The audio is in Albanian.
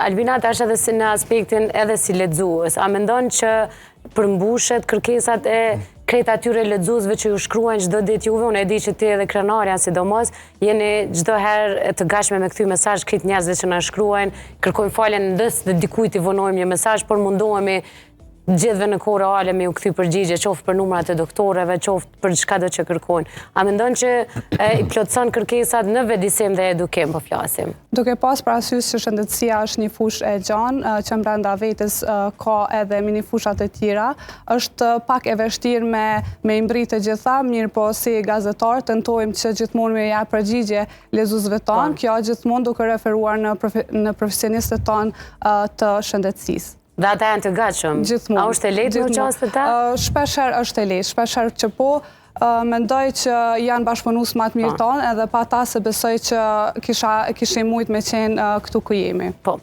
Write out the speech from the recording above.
Albina, tash edhe si në aspektin edhe si lexues, a mendon që përmbushet kërkesat e krejt atyre lexuesve që ju shkruajnë çdo ditë juve, unë e di që ti edhe Krenarja sidomos, jeni çdo herë të gatshme me kthy mesazh krejt njerëzve që na shkruajnë, kërkojmë falje nëse dikujt i vonojmë një mesazh, por mundohemi gjithëve në kohë reale me ju kthy përgjigje, qoftë për numrat e doktoreve, qoftë për çka do që kërkojnë. A mendon që i plotëson kërkesat në vetëdijesim dhe edukim, po flasim? Duke pas parasysh që shëndetësia është një fushë e gjanë, që mbrenda vetes ka edhe mini fushat e tjera, është pak e vështirë me, me i mbri të gjitha, mirë po si gazetar tentojmë që gjithmonë me ja përgjigje lexuesve tanë, po. kjo gjithmonë duke referuar në, profe, në profesionistët tanë të shëndetësisë. Dhe ata janë të gatshëm. Gjithmonë. A është e lehtë në qasje te ta? Shpeshherë është e lehtë, shpeshherë që po, mendoj që janë bashkëpunues më të mirë po. tanë, edhe pa ta s'besoj që kisha, kishim mujt me qenë këtu ku jemi. Po.